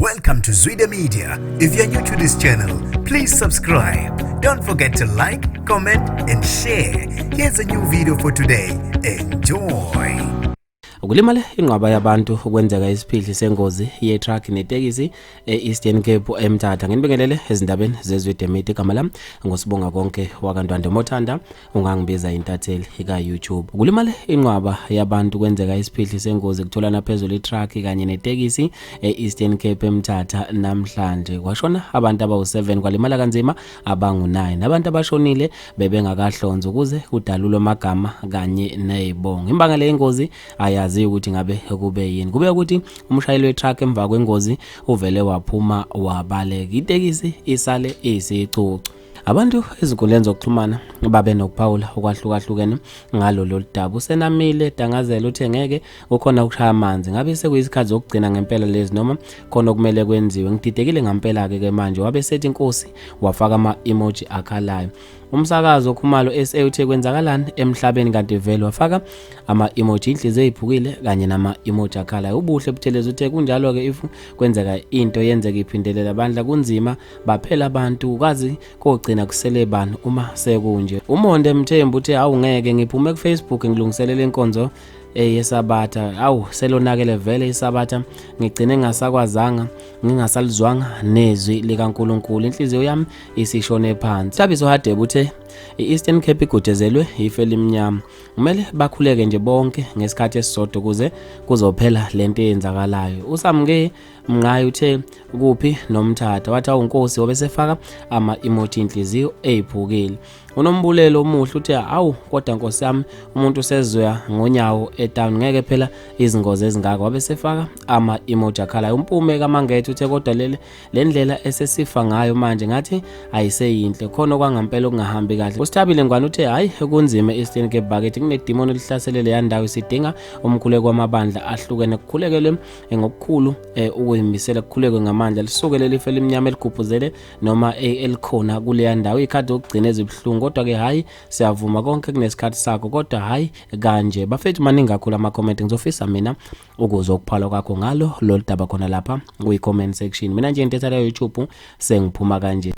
Welcome to Zwida Media. If you're new to this channel, please subscribe. Don't forget to like, comment, and share. Here's a new video for today. Enjoy. Ukulimale inqwaba yabantu kwenzeka isiphihli sengozi ye-truck netekisi e-Eastern Cape eMthatha. Nginibingelele ezindabeni zeZwide Media. Igama lami nguSibonga Konke wakaNtwande Mothanda, ungangibiza intatheli ka-YouTube. Ukulimale inqwaba yabantu kwenzeka isiphihli sengozi kutholana phezulu i-truck kanye netekisi e-Eastern Cape eMthatha namhlanje. Kwashona abantu abawu-7 kwalimala kanzima abangu-9. Abantu abashonile bebengakahlonzwa ukuze kudalulwe amagama kanye nezibongo. Imbangela yengozi ayaziwa ukuthi ngabe kube yini. Kube ukuthi umshayeli we-truck emva kwengozi uvele waphuma wabaleka. Itekisi isale isicucu. Abantu ezinkundleni zokuxhumana babe nokuphawula okwahlukahlukene ngalo lolu daba. Usenamile Dangazela uthe ngeke kukhona ukushaya amanzi. Ngabe sekuyisikhathi zokugcina ngempela lezi noma khona okumele kwenziwe? Ngididekile ngampela-ke ke manje. Wabe sethi inkosi wafaka ama-emoji akhalayo. Umsakazo oKhumalo SA uthe kwenzakalani emhlabeni kanti vele wafaka ama-emoji inhliziyo eyiphukile kanye nama-emoji akhalayo. Ubuhle Buthelezi uthe kunjalo-ke if kwenzeka into yenzeka iphindelela bandla kunzima baphela abantu kazi kogcina kusele bani uma sekunje. Umonde Mthembu uthe awungeke ngiphume ku-Facebook ngilungiselela inkonzo eyesabatha awu selonakele vele isabatha ngigcine ngingasakwazanga ngingasalizwanga nezwi likaNkulunkulu inhliziyo yami isishone phansi. Thabiso Hadebe uthe i-Eastern Cape igudezelwe ife elimnyama kumele bakhuleke nje bonke ngesikhathi esisodwa ukuze kuzophela lento eyenzakalayo. USamke Mnqayi uthe kuphi nomthatha wathi awunkosi wabe sefaka ama-emoji inhliziyo eyiphukile. Unombulelo omuhle uthe awu kodwa nkosi yami umuntu usezoya ngonyawo etown ngeke phela izingozi ezingaka wabe sefaka ama-emoji akhalayo. Umpume kaMangethe uthe kodwa leli le ndlela esesifa ngayo manje ngathi ayiseyinhle khona okwangampela okungahambi kahle. USithabile Ngwane uthe hhayi kunzima e-Eastern Cape bakithi kunedimoni elihlasele leya ndawo isidinga umkhuleko wamabandla ahlukene kukhulekelwe ngokukhulu ukuyimisela kukhulekwe ngamandla lisuke leli lifu elimnyama eligubhuzele noma elikhona kuleya ndawo ikhadi okugcina ezibuhlungu kodwa-ke hhayi siyavuma konke kunesikhathi sakho kodwa hhayi kanje bafethu maningi kakhulu ama-comment ngizofisa mina ukuzwa ukuphalwa kwakho ngalo lolu daba khona lapha kwi-comment section mina nje ntetha leyo youtube sengiphuma kanje.